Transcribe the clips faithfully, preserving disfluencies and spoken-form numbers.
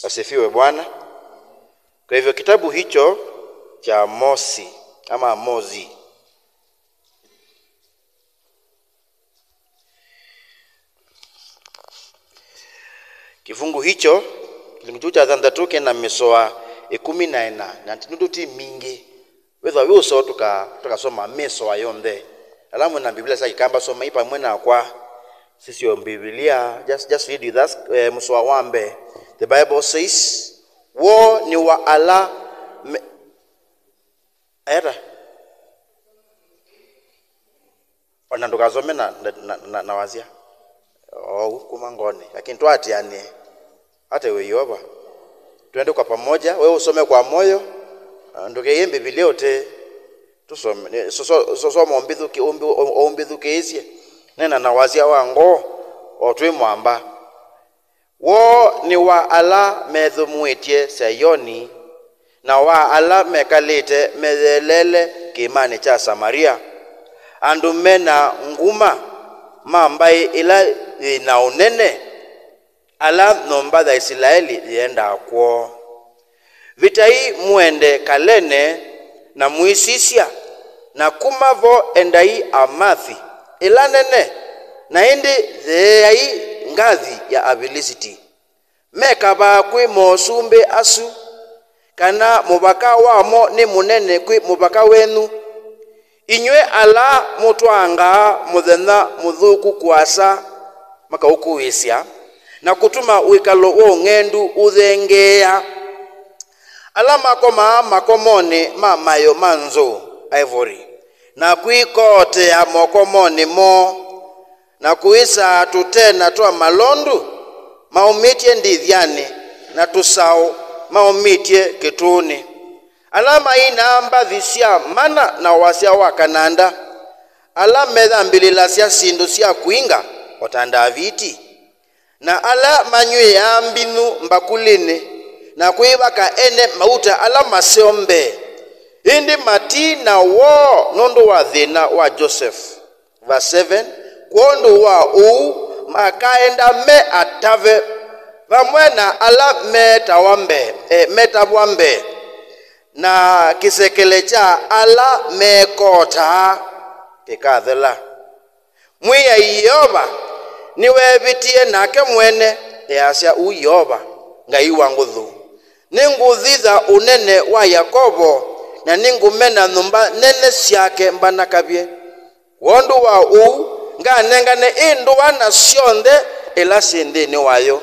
Asifiwe Bwana. Kwa hivyo kitabu hicho cha Amosi ama Amosi, kifungu hicho, kifungu kĩu kya thanthatũ kĩna mĩsoa ĩkũmi na ĩna, na ti nũndũ ti mingĩ. Wĩthwa wĩ ũseo tũka-, tũkasoma mĩsoa yonthe. Ala mwĩ na Biblia sya Kĩkamba, somai pamwe nakwa. Sisyo Biblia, just, just read with us, eh, mũsoa wa mbee. The Bible says, "Woo nĩ wa ala me-," ata? Ona ndũkasome na, na, na, na, na wasya. Ou kuma ngoni. Lakini twaatianĩe. Hata iwe Yeova. Twende kwa pamoja, wewe usome kwa moyo. Ah, ndũkeyĩe Biblia ũte. Tusome. Nĩ, so, so, so, soma ũmbĩthũkĩ-, ũmbĩ-, ũmbĩthũkĩĩsye. Nena na wasya wa ngoo, o twĩ mwamba. Woo nĩ wa ala methũmũĩtye Saioni, na wa ala mekalĩte meyelele kĩĩmanĩ kya Samaria, andũ me na nguma ma mbaĩ ĩla yĩ na ũnene, ala nyũmba ya Isilaeli yendaa kwoo. Vitai mũende kalene na mũisisya, na kuma vo endai Amathi ĩla nene, na ĩndĩ yeeai Ngathi ya Avilisiti. Mekavaa kwĩ mosumbĩ asu, kana mũvaka wamo nĩ mũnene kwĩ mũvaka wenyu? Inyw'ĩ ala mũtwangaa mũthenya mũthũku kũasa makaũkũĩsya, na kũtuma wĩkalo wa ũng'endu ũthengeea, ala makomaa makomonĩ ma maĩo ma nzũũ, ivory, na kwĩkootea mokomonĩ moo, na kũĩsaa tũtena twa malondu maumĩtye ndĩthyanĩ, na tũsaũ maumĩtye kĩtũũnĩ, ala mainaa mbathi sya mana na wasya wa kananda, ala meyambĩlĩlasya syĩndũ sya kũinga, o ta Ndaviti, na ala manyw'ĩaa mbinyu mbakũlĩnĩ, na kwĩvaka ene mauta ala maseo mbee, ĩndĩ mati na woo nũndũ wa thĩna wa Josevu. Verse seven, kwondũ wa ũu makaenda me atave vamwe na ala metawa mbee, eh, metavwa mbee, na kĩsekele kya ala mekootaa kĩkathela. Mwĩai Yeova nĩweevĩtie nake mwene, easya ũu Yeova, Ngai wa nguthu. Nĩngũthitha ũnene wa Yakovo, na nĩngũmena nyũmba nene syake mbanakavye. Kwondũ wa ũu, nganengane ĩ ndũa na syonthe ila syĩ nthĩnĩ wayo,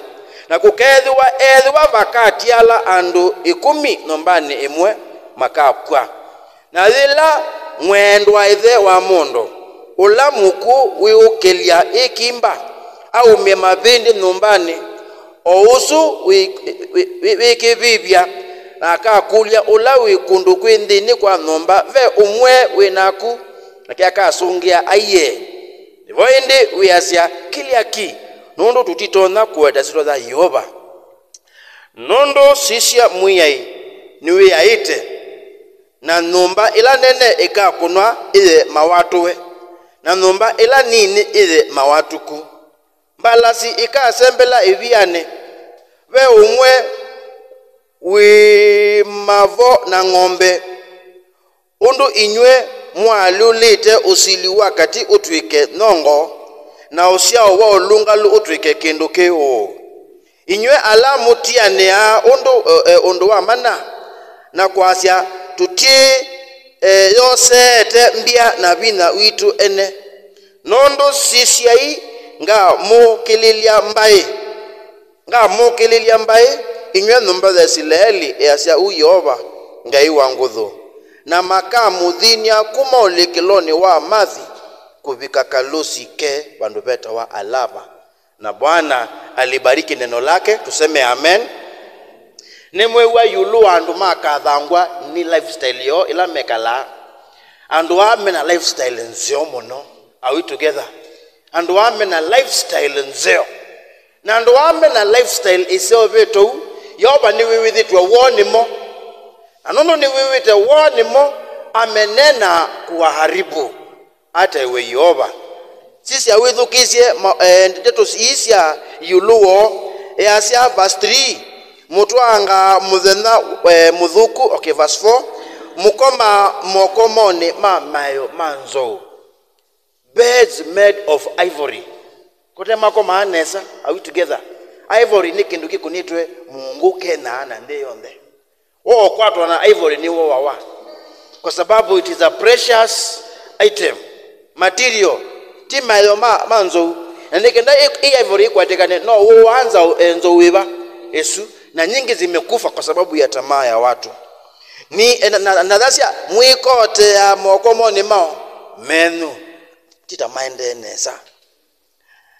na kũkeethĩwa ethĩwa vakatiala andũ ĩkũmi nyũmbanĩ ĩmwe, makakw'a. Na yĩla mwendwa ĩthe wa mũndũ ũla mũkw'ũ wĩũkĩlya ĩkimba aumye mavĩndĩ nyũmbanĩ, o ũsu wĩ-, wĩ-, wĩ-, wĩkĩvĩvya, na akakũlya ũla wĩ kũndũ kwĩ nthĩnĩ kwa nyũmba, ve ũmwe wĩ naku? Nake akasũngĩa, aiee. Nĩvo ĩndĩ wĩasya, kĩlya ki, nũndũ tũtitonya kũweta syĩtwa ya Yeova. Nũndũ sisya, Mwĩai nĩwĩaĩte, na nyũmba ĩla nene ĩkakũnwa ĩye mawatũwe, na nyũmba ĩla nini ĩye mawatũku. Mbalasi ikasembela ĩvianĩ, ve ũmwe wĩ mavo na ng'ombe. Ũndũ inyw'ĩ mwaalyũlĩte ũsili wa katĩ ũtw'ĩke nyongo, na ũsyao wa ũlũngalu ũtw'ĩke kĩndũ kĩ ũũ. Inyw'ĩ ala mũtianĩaa ũndũ, e, e, ũndũ wa mana, na kwasya, tũtiĩ, e, yoseete mbya na vinya witũ ene. Nũndũ sisyai, ngamũkĩlĩlya mbaĩ, ngamũkĩlĩlya mbaĩ, inyw'ĩ nyũmba ya Isilaeli, easya ũu Yeova, Ngai wa nguthu, na makamũthiny'a kuma ũlikĩlonĩ wa Amathi kũvika Kalusi ke vandũ vetawa Alava. Na Bwana alibariki neno lake, tuseme amen. Nĩmwĩw'a ĩũlũ wa andũ makathangwa nĩ lifestyle yoo ĩla mekalaa. Andũ aa mena lifestyle nzeo mũno. Are we together? Andũ aa mena lifestyle nzeo. Na andũ aa mena lifestyle ĩseũvĩtwe ũu, Yeova nĩwĩw'ĩthĩtw'e woo nĩmo. Na nũndũ nĩwĩw'ĩte woo nĩmo, amenena kuwaharibu. Ataĩwe Yeova. Sisya wĩthukĩĩsye ma-, eh, ndeto ii sya ĩũlũ woo. Easya, verse three, Mũtwaanga mũthenya, eh, mũthũku, okay, verse four, mũkoma mokomonĩ ma maeo ma nzou. Beds made of ivory. Kote makomaa nesa, are we together? Ivory nĩ kĩndũ kĩkũnĩtwe mũngũ Kenya na nthĩ yonthe. Wo ũkwatwa na ivory nĩ wowawa. Kwa sababu it is a precious item. Material, ti maeo ma, ma nzou. Na nĩ kenda ĩ, ĩ ivory ĩkwatĩkane, no ũwanza nzou ĩva ĩsu. Na nyingi zimekufa kwa sababu ya tamaa ya watu. Ni, na, na, na thasya, mwĩkotea mokomonĩ mao menyu. Ti ta maendee nesa.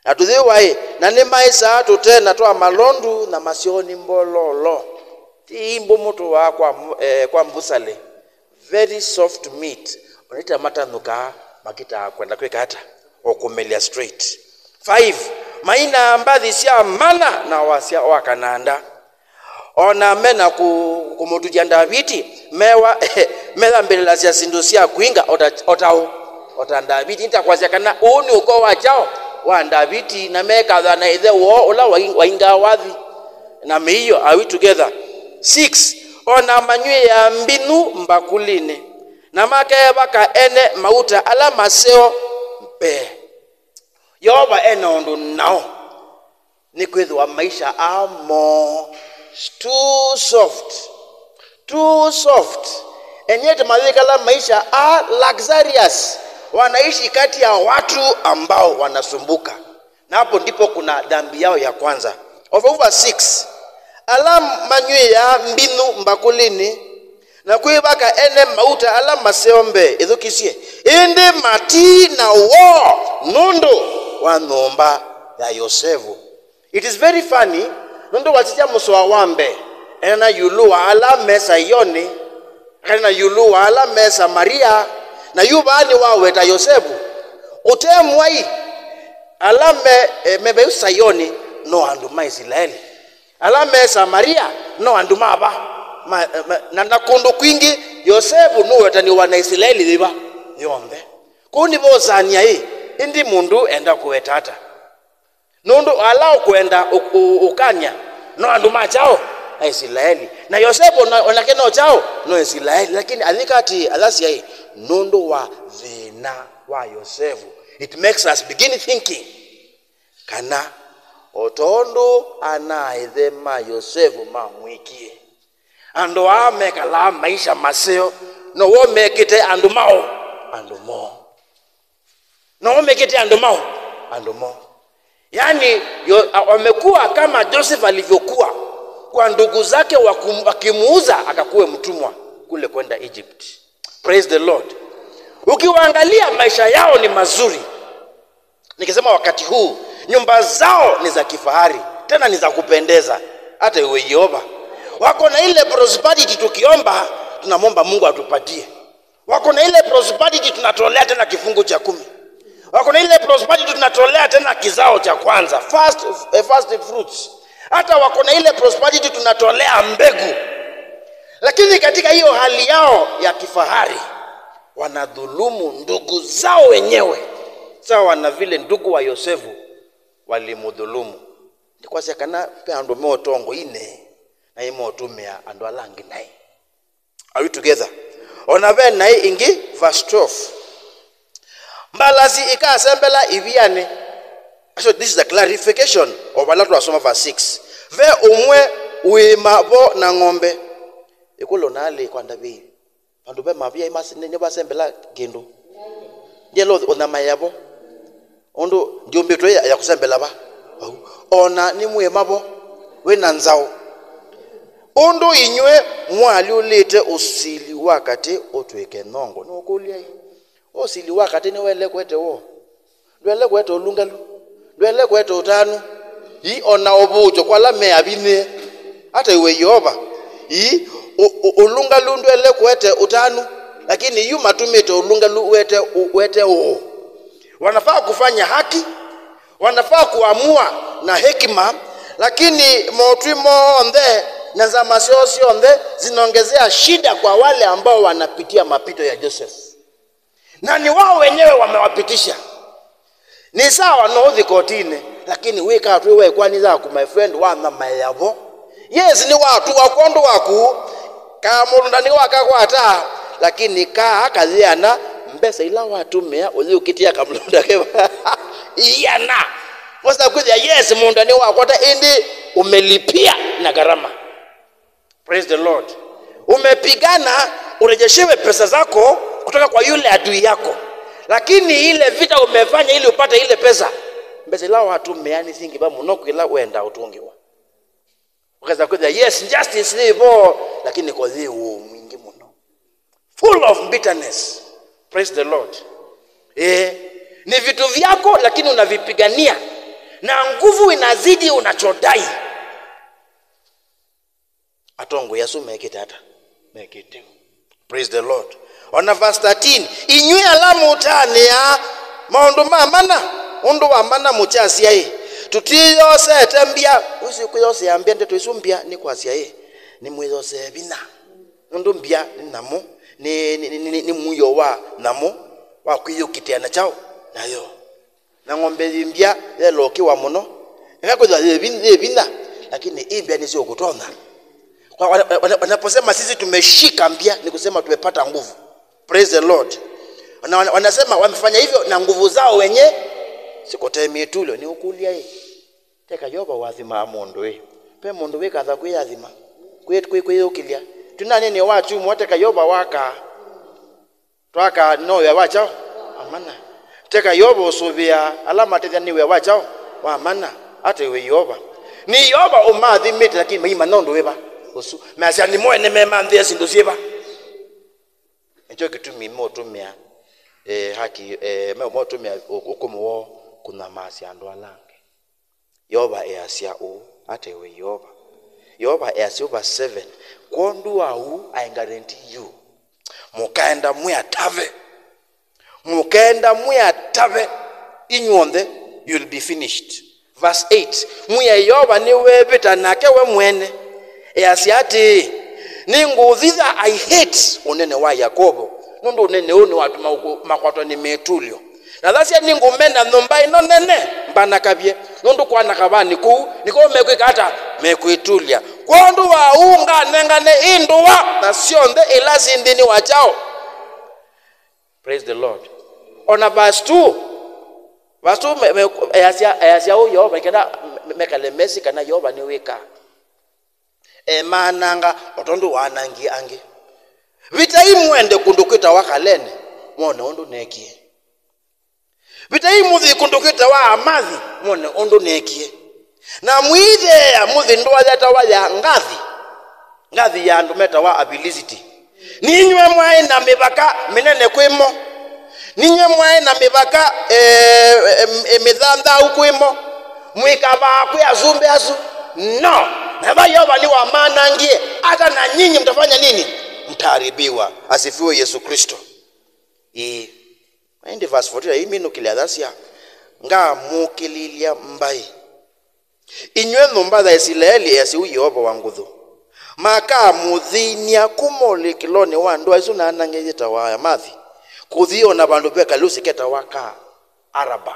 Na tũthĩwa-ĩ, na nĩmaĩsaa tũtena twa malondu na masyoni mbololo. Ti imbũ mũtũaa kwa, eh, kwa mbusalĩ. Very soft meat. Onĩta matanũkaa makĩtaa kwenda kwĩka ata? O kũmelya straight. Five, mainaa mbathi sya mana na wasya wa kananda. O na me na kũ-, kũmũtũkya Ndaviti, mewa, meyambĩlĩlasya syĩndũ sya kwinga o ta, o ta ũ, o ta Ndaviti. Nĩtakwasya kana ũũ nĩ ũko wa kyaũ? Wa Ndaviti, na mekatha na ĩthe woo ũla wai-, waingaa wathi na mĩio. Are we together? Six, o na manyw'ĩaa mbinyu mbakulinĩ, na makevaka ene mauta ala maseo mbee. Yeova e na ũndũ nao. Nĩkwĩthĩwa maisha aa moo too soft, too soft. And yet mayĩkala maisha aa luxurious, wanaishi kati ya watu ambao wanasumbuka. Na hapo ndipo kuna dhambi yao ya kwanza. Of over six, ala manyw'ĩaa mbinyu mbakulinĩ, na kwĩvaka ene mauta ala maseo mbee, ĩthukĩsye, ĩndĩ mati na woo nũndũ wa nyũmba ya Yosevu. It is very funny, nũndũ wasisya mũsoa wa mbee, eneena ĩũlũ wa ala me Saioni, eneena ĩũlũ wa ala me Samaria, na yu vaa nĩwaweta Yosevu. Ũte mwai, ala me, eh, me vau Saioni no andũ ma Isilaeli. Ala me Samaria no andũ ma va, ma, ma, na, na kũndũ kwingĩ, Yosevu nũwetanĩwa na Isilaeli yĩva yonthe. Kũu nĩvo ũsany'a ĩ, ĩndĩ mũndũ enda kũweta ata? Nũndũ ala ũkwenda ũ-, ũ-, ũkany'a no andũ ma kyaũ? A Isilaeli. Na Yosevu ona, onake no kyaũ? No Isilaeli. Lakini athikati athasya ĩ, nũndũ wa thĩna wa Yosevu, it makes us begin thinking kana o tondũ ana-a-ĩthe ma Yosevu mamwĩkie, andũ aa mekalaa maisha maseo, now'o mekĩte andũ mao, andũ moo. Now'o mekĩte andũ mao, andũ moo. Yaani, yo-, a-, wamekuwa kama Joseph alivyokuwa kwa ndugu zake wakum-, wakimuuza akakuwe mtumwa kule kwenda Egypt. Praise the Lord. Ukiwaangalia maisha yao ni mazuri. Nikisema wakati huu, nyumba zao ni za kifahari, tena ni za kupendeza. Hata iwe Yehova. Wako na ile prosperity tukiomba, tunamwomba Mungu atupatie. Wako na ile prosperity tunatolea tena kifungu cha kumi. Wako na ile prosperity tunatolea tena kizao cha kwanza, first, eh, first fruits. Hata wako na ile prosperity tunatolea mbegu. Lakini katika hiyo hali yao ya kifahari, wanadhulumu ndugu zao wenyewe, sawa na vile ndugu wa Yosefu walimdhulumu. Nĩ kwasya kana ve andũ me ũtongoinĩ na ĩmotũmĩa andũ ala angĩ naĩ. Are we together? O na ve naĩ ĩngĩ, verse twelve. Mbalasi ikasembela ivianĩ. So this is a clarification of vala twasoma verse six. Ve ũmwe ũĩma vo na ng'ombe. Ĩkũlyo nalĩ kwa ndavĩi. Vandũ ve mavia mas-, nĩ, nĩvasembela kĩndũ. Ndiela ũth-, ũnyamaĩa vo. Ũndũ ndiũmbĩtwe ya, ya kũsembela va. Vau. O na nĩ mwĩma vo. Wĩ na nzaũ. Ũndũ inyw'ĩ mwalyũlĩte ũsili wa katĩ ũtw'ĩke nyongo. Nĩũkũlya ĩ? Ũsili wa katĩ nĩwaĩle kũete woo? Ndwaĩle kũete ũlũngalu. Ndwaĩle kũete ũtanu. Ii, o na ũvũũkyo kwa ala me avinyĩe. Hata iwe Yeova. Ii, ũ-, ũ-, ũlũngalu ndwaĩle kũete ũtanu. Lakini yu matũmĩte ũlũngalu ũete ũ-, ũete ũũ. Wanafaa kufanya haki. Wanafaa kuamua na hekima. Lakini motwi monthe na nzama syoo syonthe zinaongezea shida kwa wale ambao wanapitia mapito ya Joseph. Na ni wao wenyewe wamewapitisha. Ni sawa no ũthi kotinĩ, lakini wĩka atwĩ wekwani yaku, my friend, wanyamaĩa vo. Yes, nĩwatũa kwondũ waku, kamũlũnda nĩwakakwata, lakini kaa kayĩana mbesa ila watũmĩa ũyĩũkĩtĩa kamũlũnda keva iana. Wasa kwĩthĩa, yes, mũlũnda nĩwakwata, ĩndĩ umelipia na gharama. Praise the Lord. Umepigana urejeshewe pesa zako kutoka kwa yule adui yako, lakini ile vita umefanya ili upate ile pesa, mbesa ila watũmĩa nĩ syingĩva mũno kwĩ ila wenda ũtũngĩwa. Ũkesa kwĩthĩa, yes, justice nĩ vo, lakini ko yĩ ũũ mwingĩ mũno, full of bitterness. Praise the Lord. Eh, ni vitu vyako, lakini unavipigania na nguvu inazidi unachodai. Atongoi asu mekĩte ata? Mekĩte. Praise the Lord. Ona verse thirteen, "Inyw'ĩ ala mũtanĩaa maũndũ ma mana, ũndũ wa mana mũkyasya-ĩ, 'Tũtiyosete mbya.'" Ũsu kwĩyosea mbya, ndeto isu mbya nĩ kwasya-ĩ, nĩmwĩyosee vinya. Nũndũ mbya nĩ nyamũ, nĩ, nĩ, nĩ, nĩ, nĩ mũio wa nyamũ wa kwĩyũkitĩa na kyaũ? Nayo. Na ng'ombe yĩ mbya yelokiwa mũno, ĩla kwĩthwa yĩ vi-, yĩ vinya, lakini ĩ mbya nĩsyo ũkũtonya. Kwa-, wana-, wana-, wanaposema sisi tumeshika mbya, ni kusema tumepata nguvu. Praise the Lord. Wana-, wana-, wanasema wamefanya hivyo na nguvu zao wenye, sikote mitulio. Nĩ ũkũlya ĩ, teka Yova wathimaa mũndũ ĩ, pe mũndũ wĩkatha kwĩyathima, kwĩ-, kwĩ-, kwĩyũkĩlya? Tunanĩnĩ wa kyumwa, teka Yova wakaa. Twaka no wĩa wa kyaũ? Wa mana. Teka Yeova ũsũvĩa ala matethya nĩ wĩa wa kyaũ? Wa mana. Ate wĩ Yeova. Nĩ Yeova ũmaathimĩte, lakini maimanya ũndũ wĩva ũsu. Measya nĩmo ene memanthĩe syĩndũ syĩva. Nĩkyo kĩtumi meũtũmĩa, eh, haki, eh, me-, meũtũmĩa ũ-, ũkũmũ woo kũnyamasya andũ ala angĩ. Yeova easya ũũ, ate wĩ Yeova. Yeova easya ũũ, verse seven, "Kwondũ wa ũu, I guarantee you, mũkaenda mwĩ atave. Mũkaenda mwĩ atave, inyw'onthe, you'll be finished." Verse eight, "Mwĩai Yeova nĩwevĩta nake we mwene. Easya atĩĩ, 'Nĩngũũthitha, I hate ũnene wa Yakovo, nũndũ ũnene ũũ nĩwatuma ũkũ-, makwatwa nĩ mĩtulyo. Na thasya, nĩngũmena nyũmba ĩno nene mbanakavye, nũndũ kwanakavani kũu nĩko mekwĩka ata? Mekwĩtulya. Kwondũ wa ũu nganengane ĩ ndũa na syonthe ila syĩ nthĩnĩ wa kyaũ?'" Praise the Lord. Ona verse two. Verse two me, me, easya, easya ũũ Yeova, nĩ kenda me-, mekale mesĩ kana Yeova nĩwĩkaa. Emaananga o tondũ waanangie angĩ. Vitai mwende kũndũ kwĩtawa Kalene, mwone ũndũ neekie. Vitai mũthi kũndũ kwĩtawa Amathi, mwone ũndũ neekie. Na mũitheea mũthi ndũa yetawa ya Ngathi, Ngathi ya andũ metawa Avilisiti. Ninyw'ĩ mwaĩ na mĩvaka mĩnene kwĩ mo. Ninyw'ĩ mwaĩ na mĩvaka, eh, eh, eh, mĩthanthau kwĩ mo. Mwĩkavaa kwĩ asumbĩ asu. No. Na va Yeova nĩwamanangie, hata na nyinyi mtafanya nini? Mtaharibiwa. Asifiwe Yesu Kristo. Ĩĩ. Na ĩndĩ verse fourteen aiminũkĩlya athasya, "Ngamũkĩlĩlya mbaĩ. Inyw'ĩ nyũmba ya Isilaeli," easya ũu Yeova wa nguthu, "makamũthĩny'a kuma ũlikĩlonĩ wa ndũa ĩsu naanangie yĩtawa Amathi, kũthi o na vandũ ve kalũsi ketawa ka Araba,"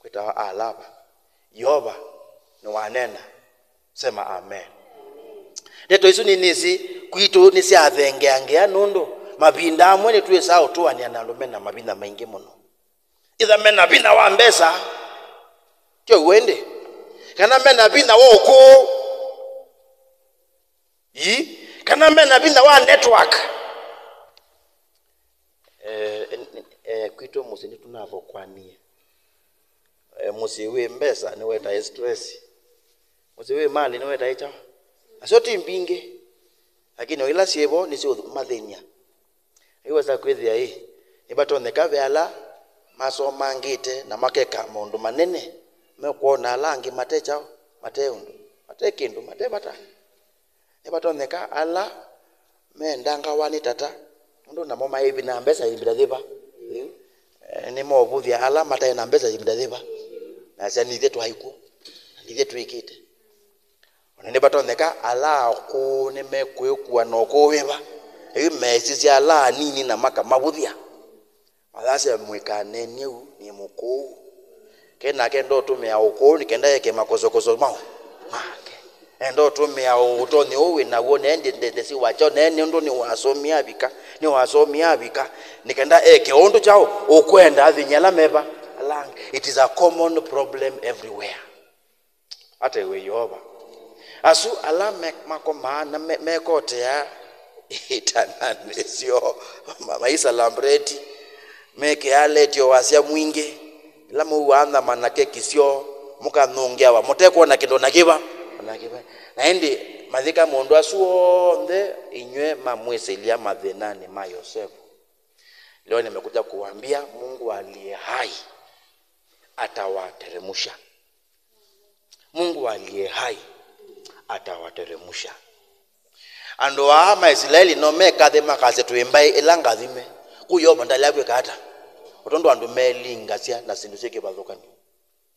kwĩtawa Alava. Yeova nĩwaneena. Sema amen. Ndeto isu nĩnĩsĩ kwitũ nĩsyathengeangĩa, nũndũ mavinda amwe nĩtwĩsaa ũtũanĩa na andũ mena mavinya maingĩ mũno. Ĩtha mena vinya wa mbesa, tyo w'o ĩndĩ? Kana mena vinya wa ũkũũ? Ii, kana mena vinya wa network? Eh, eh, eh, kwitũ mũsyĩ nĩtũnavokwanie. Eh, mũsyĩ wĩ mbesa nĩwetae stress. Mũsyĩ wĩ mali nĩwetae kyaũ? Nasyo ti mbingĩ, lakini o ila syĩ vo nĩsyũmathĩny'a. Nĩwesa kwĩthĩa ĩ, nĩvatonyeka ve ala masomangĩte na makeka maũndũ manene, mekwona ala angĩ mate kyaũ? Mate ũndũ, mate kĩndũ, mate vata. Nĩvatonyeka ala me ndangawa nĩ tata, nũndũ namo maĩ na mbesa ĩvinda yĩva? Eh, nĩmeũvũthya ala mataĩ na mbesa ĩvinda yĩva? Nasya, "Nithyĩ twaĩ kw'o, na nithyĩ twĩkĩte." Ona nĩvatonyeka ala akũũ nĩmekwĩkua na ũkũũ wĩva? Ĩu mesisya ala anini na makamavũthya. Mathasya, "Mũikaneenye ũu, nĩ mũkũũ." Ke nake ndotũmĩa ũkũũ nĩ kenda eke makosokoso mau make. Enda ũtũmĩa ũtonyi ũũ wĩ naw'o, na ĩndĩ ndendesi wakyo, na nĩ ũndũ nĩwasomie avika, nĩwasomie avika, nĩ kenda eke ũndũ kyaũ ũkwenda athĩny'e ala meva alangi. It is a common problem everywhere. Ataiwe Yeova. Asu ala me- makomaa na me- mekotea itananĩ syoo, ma- maisalambreti, mekĩaa letio wasya mwingĩ, ĩla mũuaa nyama na keki syoo, mũkanũngĩawa mũtekwona kĩndũ na kĩva na kĩva. Na ĩndĩ mathĩka maũndũ asu onthe, inyw'ĩ mamwĩsĩlya mathĩnanĩ ma Yosevu. Leo nimekuja kuambia, Mungu aliye hai atawateremsha. Mungu aliye hai atawateremsha. Andũ aa ma Isilaeli no mekathĩ makasya twĩ mbaĩ ĩla ngathime. Ku Yeova ndalea kwĩka ata? O tondũ andũ melingasya na syĩndũ syĩ kĩvathũkany'o.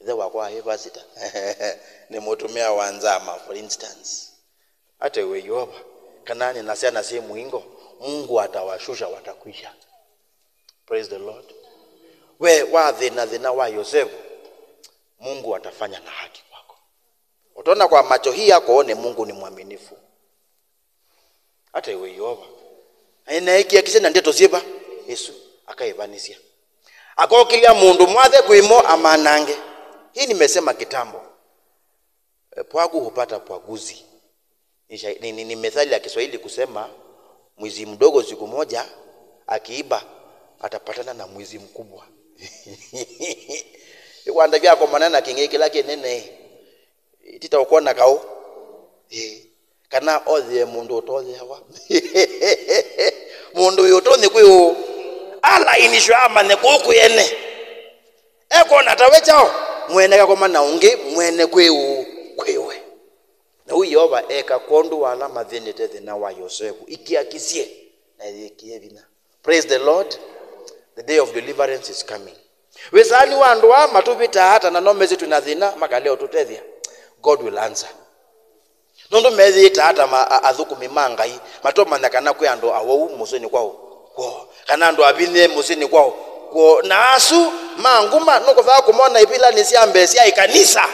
Ĩthe wakwa aĩ pasita. Nĩ mũtumĩa wa nzama, for instance. Ataiwe Yeova, kana nĩ na syana syĩ mũingo, Mungu atawashusha, watakwisha. Praise the Lord. We wathĩna thĩna wa Yosefu, Mungu atafanya na haki kwako. Utaona kwa macho hii yako, one Mungu ni mwaminifu. Ataiwe Yeova. Ainaekia kisha na ndeto syĩva, Yesu akaivanisya. Akokĩlya mũndũ mwathe kwĩmo amanange. Hii nimesema kitambo. Eh, pwagu hupata pwaguzi. Ni sha- ni, ni, ni methali ya Kiswahili kusema, mwizi mdogo siku moja akiiba atapatana na mwizi mkubwa. Iwanda vyakomana na kĩng'ei kĩla kĩnene, tita ũkwona kaũ. Eh, kana othĩe mũndũ ũtotheawa. Mũndũ wĩ ũtonyi kwĩ ũũ, alainishwa amanye kũũ kwĩ ene. Ekwona tawe kyaũ, mwene kakoma na ũngĩ, mwene kwĩ ũũ kwĩwe. Na ũu Yeova eka kwondũ wa ala mathĩnĩte thĩna wa Yosefu, ikiakisye na yĩkĩe vinya. Praise the Lord. The day of deliverance is coming. Wĩsani wa andũ aa matũvĩtaa ata na no mesĩ twĩ na thĩna makalea ũtũtethya? God will answer. Nũndũ meyĩtaa ta ma- a- athũkũmi ma Ngai, matomanya kana kwĩ andũ awau mũsyĩnĩ kwao kwoo, kana andũ avinyĩe mũsyĩnĩ kwao kwoo. Na asu ma nguma nũkũthaa kũmona ivilanĩ sya mbee sya ĩkanisa.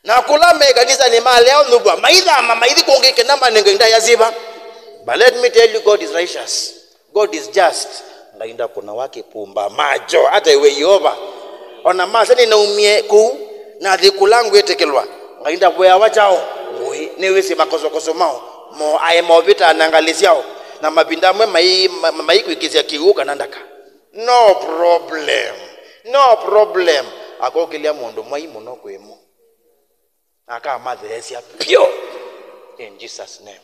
Na kũla me ĩkanisanĩ malea ũnyuvwa, maithama maithi kũngĩ kĩna manenge ndaĩa syĩva. But let me tell you, God is righteous. God is just. Ngai ndakũnawa kĩpumba macho, ataiwe Yeova. Ona masya nĩnaumie kũu, nathi kũla ngwĩtĩkĩlwa, Ngai ndavoyawa kyaũ ngũĩ, nĩwĩsĩ makosokoso mao, mo aĩ movĩtaa na ngalĩ syao, na mavinda amwe mai- ma- ma- maikwĩkĩsya kĩw'ũ kana ndaka. No problem. No problem. Akokĩlya mũndũ mwai mũno kwĩmo. Na akamatheesya vyũ in Jesus name.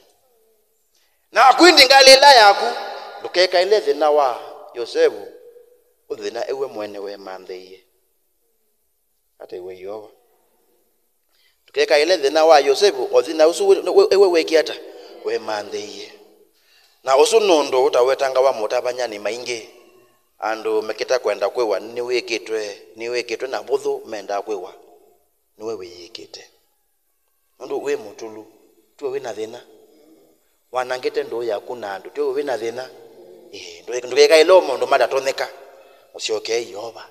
Na akwindi ngalĩ ĩla yaku, ndũkekaĩle thĩna wa Yosevu, ũthĩna ewe mwene wemanthĩie. Ataiwe Yeova. Ndũkekaĩle thĩna wa Yosevu, o thĩna ũsu we- we- ewe wekie ata? Wemanthĩie. Na ũsu nũndũ ũtawetangawa mũtavanyanĩ maingĩ, andũ mekĩta kwenda kwĩwa nĩwĩkĩtwe, nĩwĩkĩtwe na vũthũ mendaa kwĩwa nĩwe wĩyĩkĩte. Nũndũ wĩ mũtũlu, tiwe wĩ na thĩna? Wanangĩte ndũũ yaku na andũ, tiwe wĩ na thĩna? Ĩĩ, ndũke- ndũkekaĩle o maũndũ matatonyeka. Mũsyokee Yeova.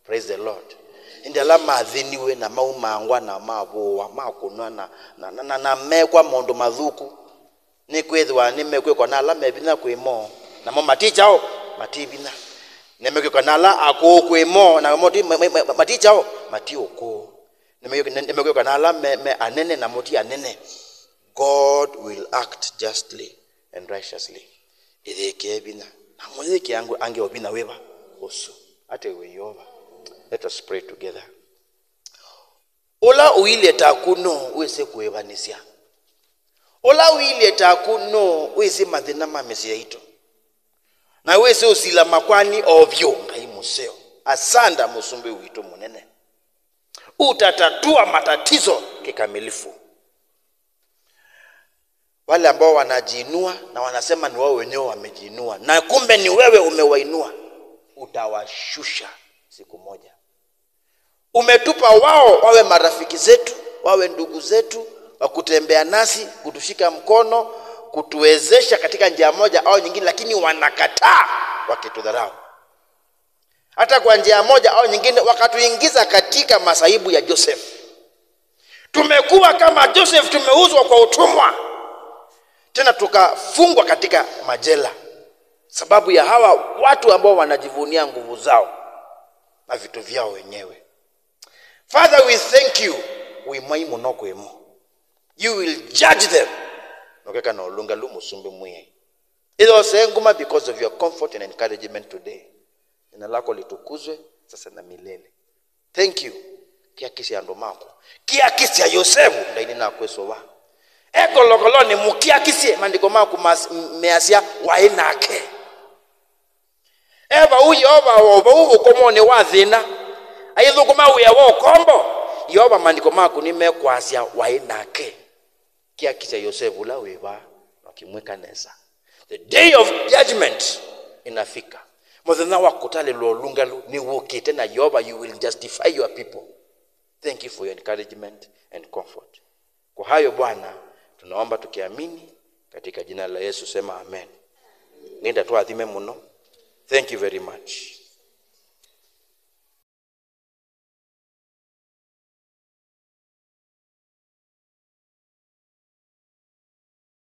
Praise the Lord. Ĩndĩ ala mathĩniwe na maumangwa na mavũwa, makũnwa na, na, na, na, na mekwa maũndũ mathũku, nĩkwĩthĩwa nĩmekwĩkwa na ala me vinya kwĩ mo, namo mati kyaũ? Mati vinya. Nĩmekwĩkwa na ala akũũ kwĩ mo, namo ti- ma- ma- ma- mati kyaũ? Mati ũkũũ. Nĩmekwĩkwa- nĩmekwĩkwa na ala me, me anene, namo ti anene. God will act justly and righteously. Ĩyĩkĩe vinya. Na mũyĩkĩa angĩ, angĩ o vinya wĩva? Ũsu. Ataiwe Yeova. Let us pray together. Ũla ũilye taku nũũ wĩsĩ kũĩvanĩsya? Ũla ũilye taku nũũ wĩsĩ mathĩna ma mĩsyĩ yaitũ? Na wĩsĩ ũsila makwani o vyũ, Ngai mũseo. Asanda, mũsumbĩ witũ mũnene. Utatatua matatizo kikamilifu. Wale ambao wanajiinua na wanasema ni wao wenyewe wamejiinua, na kumbe ni wewe umewainua, utawashusha siku moja. Umetupa wao wawe marafiki zetu, wawe ndugu zetu, wa kutembea nasi, kutushika mkono, kutuwezesha katika njia moja au nyingine, lakini wanakataa, wakitudharau. Hata kwa njia moja au nyingine, wakatuingiza katika masaibu ya Joseph. Tumekuwa kama Joseph, tumeuzwa kwa utumwa, tena tukafungwa katika majela sababu ya hawa watu ambao wanajivunia nguvu zao na vitu vyao wenyewe. Father, we thank you. Wĩ mwai mũno kwĩ mo. You will judge them. Na ũkeka na ũlũngalu, Mũsumbĩ Mwĩai. Ĩthosee nguma because of your comfort and encouragement today. Jina lako litukuzwe sasa na milele. Thank you. Kĩakisya andũ maku. Kĩakisya Yosevu, Ngai nĩnakwĩsũva. E kolokolonĩ, mũkĩakisye, maandĩko maku mas- measya waĩ nake. E vau Yeova, o vau ũkomonĩ wa thĩna, aithũkũma wĩa wa ũkombo, Yeova, maandĩko maku nĩmekwasya waĩ nake. Kĩakisya Yosevu ũla wĩ vaa, na ũkĩmwĩka nesa. The day of judgment inafika. Mũthenya wa kũtalĩlwa ũlũngalu nĩwũkĩte, na Yeova, you will justify your people. Thank you for your encouragement and comfort. Kwa hayo Bwana, tunaomba tukiamini katika jina la Yesu, sema amen. Ngai ndatũathime mũno. Thank you very much.